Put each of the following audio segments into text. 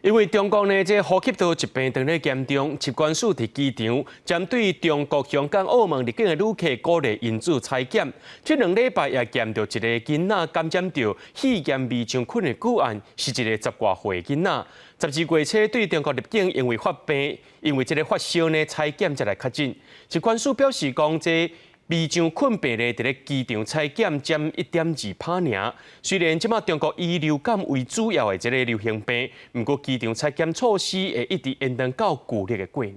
因為中國呢，這呼吸道疾病當咧嚴重，疾管署佇機場針對中國香港、澳門入境的旅客鼓勵𪜶做採檢。這兩禮拜也檢著一个囡仔感染著肺炎霉漿菌的個案，是一个十外歲囡仔。12月初對中國入境，因為發病，因為這个發燒呢，採檢才來確診。疾管署表示講，這霉漿菌病例佇咧機場採檢佔1.2趴爾。雖然這馬中國以流感為主要的這个流行病，毋過機場採檢措施會一直延長到舊曆的過年。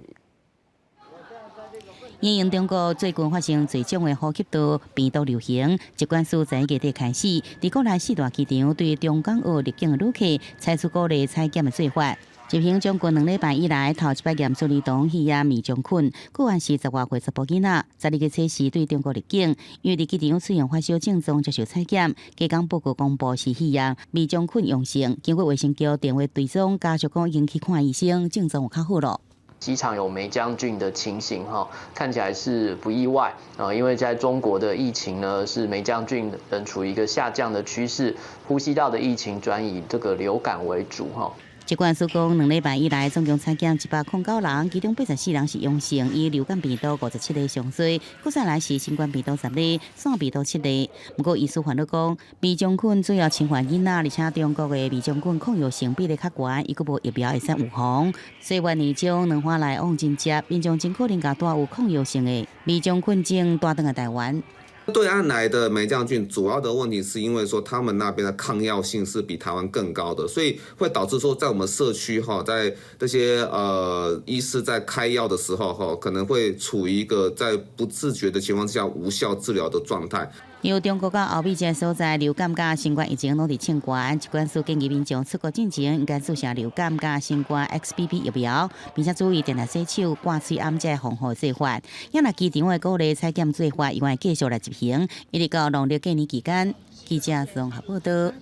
因應中國最近發生濟種的呼吸道病毒流行，疾管署十一月底開始，佇國內四大機場對中港澳入境的旅客採取鼓勵採檢的做法。執行將近2禮拜以來，頭一擺驗出兒童肺炎霉漿菌，個案是十外歲查埔囡仔，12月初時對中國入境，因為佇機場出現發燒症狀，接受採檢，健檢報告公布是肺炎霉漿菌陽性。經過衛生局電話追蹤，家屬講已經去看醫生，症狀有較好囉。機場有黴漿菌的情形，哈，看起來是不意外啊，因為在中國的疫情呢，是黴漿菌仍處於一個下降的趨勢，呼吸道的疫情轉以這個流感為主，哈。疾管署講，2禮拜以來總共採檢109人，其中84人是陽性，以流感病毒57例上濟，閣再來是新冠病毒10例，腺病毒7例。毋過醫師煩惱講，黴漿菌主要侵犯囡仔，而且中國的黴漿菌抗藥性比例較懸，伊閣無疫苗會使預防。所以明年將兩岸來往真濟，民眾真可能共帶有抗藥性的黴漿菌種帶轉來台灣。對岸來的黴漿菌主要的問題是因為說他們那邊的抗藥性是比台灣更高的，所以會導致說在我們社區哈，在這些醫師在開藥的時候哈，可能會處於一個在不自覺的情況之下無效治療的狀態。由中國佮歐美這所在流感佮新冠疫情攏佇衝懸，疾管署建議民眾出國進前應該注射流感佮新冠 XBB 疫苗，並且注意定定洗手、掛喙罨這防護做法。也若機場的鼓勵採檢做法，猶會繼續來執行，一直到農曆過年期間。記者綜合報道。